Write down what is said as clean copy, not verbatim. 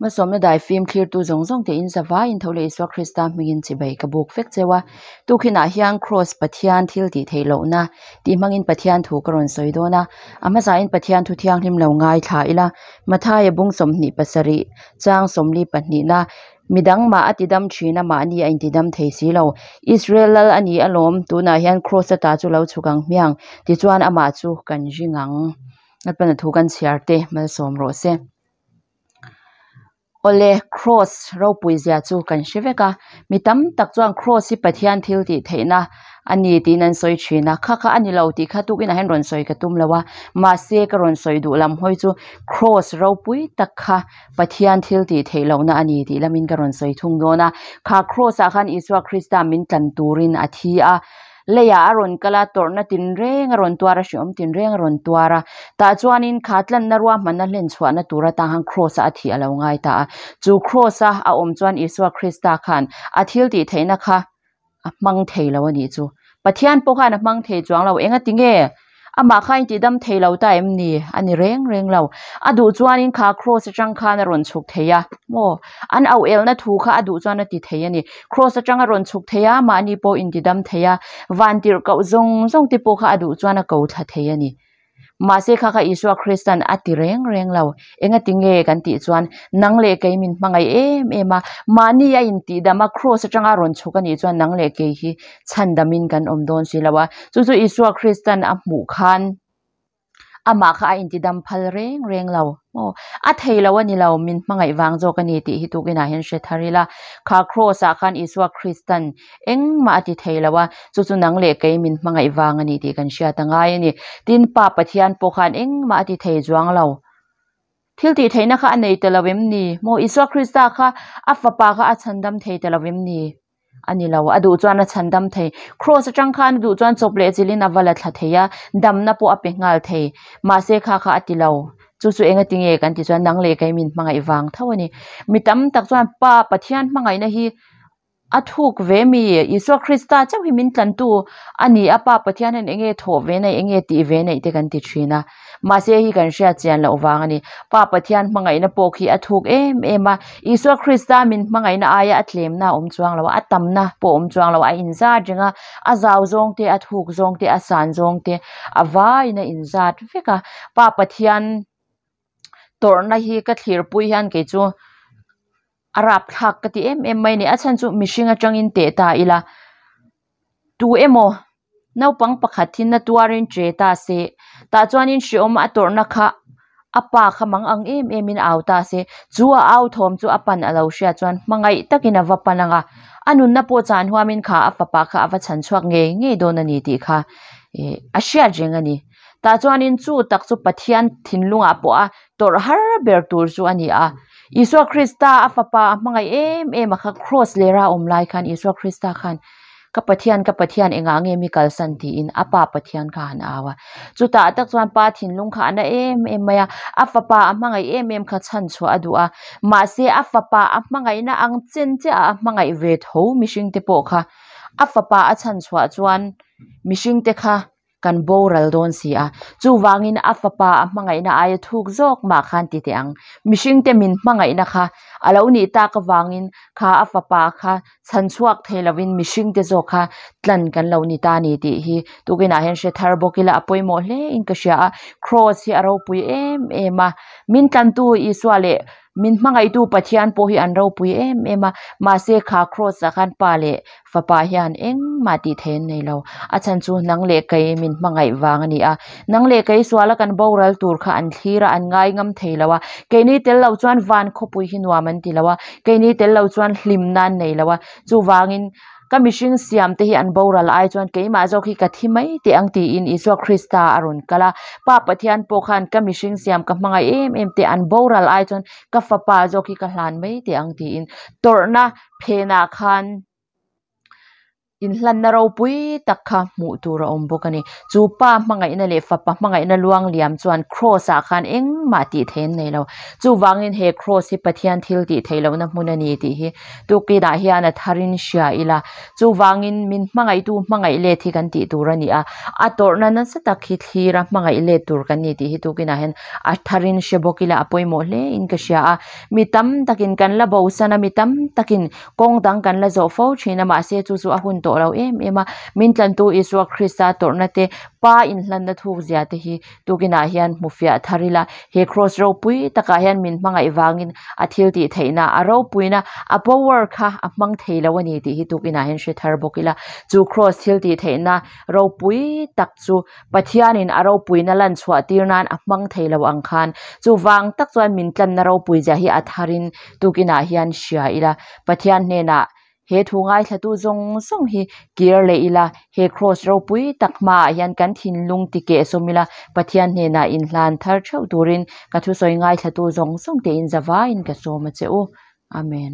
Malsawmna daifim thlirtu zawng zawng te in zavaiin tho leh Isua Krista hmingin chibai ka buk vek cheu a. Tukhinah hian Kraws Pathian thil tih theih lohna tih hmangin Pathian thu ka rawn sawi dawn a. A hmasain Pathian thu thianghlim lo ngaithla ila, Mathaia bung 27 chang 42na Midang mah a tidam thin a, mahni a intidam thei si lo. Israel lal a ni alawm, tunah hian Kraws ata chu lo chhuk ang hmiang, tichuan amah chu kan ring ang. Lalpana thu kan chhiar te malsawm rawh se. Awle, Kraws ropui zia chu kan hre vek a, mi tam tak chuan Kraws hi Pathian thil tih theihna a ni tiin an sawi thin a, kha kha a ni lo tih kha tukin ah hian rawn sawi ka tum lo a, mahse ka rawn sawi duh lam hawi chu Kraws ropui tak kha Pathian thil tih theih lohna a ni tih lamin ka rawn sawi thung dawn a, kha Kraws ah khan Isua Krista min tlan turin a thi a. Leiah a rawn kal a, tawrhna tinreng a rawn tuar a, hrehawm tinreng a rawn tuar a. Tah chuanin kha tlanna ruahmanna hlen chhuahna tur atang khan Kraws-a a thih a lo ngai ta a. Chu Kraws-a a awm chuan Isua Krista khan a thil tih theihna kha a hmang thei lo a nih chu. Pathian pawh khan a hmang thei chuang lo. Engati nge? Amah kha in tihdam thei lo ta em ni? A ni reng reng lo. A duh chuanin kha Kraws atang khan a rawn chhuk thei a. Maw? An auh elna thu kha a duh chuan a ti thei a ni. Kraws atang a rawn chhuk thei a, mahni pawh in tidam thei a. Van tirh koh zawng zawng te pawh kha a duh chuan a ko thla thei a ni. Mahse kha kha Isua Kristan a ti reng reng lo. Engati nge kan tih chuan nang leh kei min hmangaih em em a, mahni a intihdam a, Kraws atanga rawn chhuk a nih chuan nang leh kei hi chhandamin kan awm dawn si lo a. Chu chu Isua Kristan a hmuh khan amah kha a intidam phal reng reng lo. Aw, a thei lo a ni lo, min hmangaih vang zawk a ni tih hi tukinah hian hre thar ila. Kha Kraws-ah khan Isua Kristan Engmah a ti thei lo a, chu chu nang leh kei min hmangaih vang a ni tih kan hriat a ngai a ni. Tin, Pa Pathian pawh khan engmah a ti thei chuang lo. Thil tih theihna kha a nei ta lo em ni? Maw Isua Krista kha a fapa kha a chhandam thei ta lo em ni? A ni lo, a duh chuan a chhandam thei. Kraws atang khan a duh chuan chawp leh chilhin a va la thla thei a, damna pawh a pe nghal thei. Mahse kha kha a ti lo. Chu chu engati nge kan tih chuan nang leh kei min hmangaih vang tho a ni. Mi tam tak chuan Pa Pathian hmangaihna hi A thuk ve mi, Isua Krista chauh hi min tlantu a ni a, Pa Pathian hian enge thawh ve neih, enge tih ve neih te kan ti thin a. Mahse hei hi kan hriat chian loh vang a ni. Pa Pathian hmangaihna pawh khi a thuk em em a, Isua Krista min hmangaihna aia a tlemna a awm chuang lo a, a tamna pawh a awm chuang lo a, a inzat reng a, a zau zawng te, a thuk zawng te, a san zawng te, a vaiin a inzat vek a. Pa Pathian tawrhna hi ka thlirpui hian kei chu a rapthlak ka ti em em mai a ni a chhan chu mihring atangin teh ta ila tu emaw naupang pakhat hi na tuarin che ta se tah chuanin hreawm a tawrhna kha a pa kha mang ang em em in au ta se chu a au thawm chu a pan a lo hriat chuan hmangaih takin a va pan ang a a nunna pawh chan huamin kha a fapa kha a va chhan chhuak ngei ngei dawn a ni tih kha ih a hriat reng a ni. Tah chuanin chu tak chu Pathian thinlungah pawh a tawrh har ber tur chu a ni a. Isua Krista a fapa a hmangaih em em a kha Kraws lera a awm lai khan Isua Krista khan Ka Pathian, ka Pathian engah nge mi kalsan tiin a pa Pathian kha han au a. Chutah tak chuan pa thinlung kha a na em em mai a, a fapa a hmangaih em em kha chhan chhuah a duh a. Mahse a fapa a hmangaihna ang chen chiah a hmangaih ve tho mihringte pawh kha a fapa a chhan chhuah chuan mihringte kha Kan boral dawn si a, chuvangin a fapa a hmangaihna aia thuk zawk mah khan ti teh ang. Mihringte min hmangaihna kha a lo nih tak avangin kha a fapa kha chhan chhuak thei lovin mihringte zawk kha tlan kan lo ni ta ni tih hi tukinah hian hre thar bawk ila a pawimawh hle in ka hria a. Kraws hi a ropui em em a, min tlantu Isua leh Min hmangaihtu Pathian pawh hi an ropui em em a, mahse kha Kraws ah khan Pa leh Fapa hian engmah tih thei an nei lo. A chhan chu nang leh kei min hmangaih vang a ni a, nang leh kei suala kan boral tur kha an thlir a, an ngai ngam thei lo a, keini tel lo chuan van khawpui hi nuam an ti lo a, keini tel lo chuan hlimna an nei lo a, chuvangin Ka mihring siam te hi an boral ai chuan keimah zawk hi ka thi mai teh ang tiin Isua Krista a rawn kal a. Pa Pathian pawh khan ka mihring siam ka hmangaih em em teh an boral ai chuan ka fapa zawk hi ka hlan mai teh ang tiin tawrhna phenah khan. Inhlanna ropui tak kha hmuh tur a awm bawk a ni. Chu Pa hmangaihna leh Fapa hmangaihna luang liam chuan Kraws ah khan engmah tih theih an nei lo. Chuvangin he Kraws hi Pathian thil tih theih lohna hmun a ni tih hi tukinah hian a tharin hria ila. Chuvangin min hmangaihtu hmangaih let hi kan tih tur a ni a, a tawrhna nasa tak hi thlira hmangaih let tur kan ni tih hi tukinah hian a tharin hre bawk ila a pawimawh hle in ka hria a. Mi tam takin kan la bosan a, mi tam takin Kawng dang kan la zawh fo thin a, mahse chu chu a hun tawh lo em em a. Min tlantu Isua Krista tawrhna te, Pa inhlanna thuk zia te hi tukinah hian hmu fiah thar ila. He kraws ropui takah hian min hmangaih vangin a thil tih theihna, a ropuina, a power kha a hmang thei lo a ni tih hi tukinah hian hre thar bawk ila. Chu kraws thil tih theihna ropui tak chu Pathianin a ropuina lan chhuah tir nan a hmang thei lo ang khan chuvang tak chuan min tlanna ropui zia hi a tharin tukinah hian hria ila. Pathian hnenah he thu ngaithlatu zawng zawng hi kir leh ila, he kraws ropui tak hmaah hian kan thinlung ti keh sawm ila, Pathian hnenah inhlan thar theuh turin ka thusawi ngaithlatu zawng zawng tein zavaiin ka sawm a che u. Amen.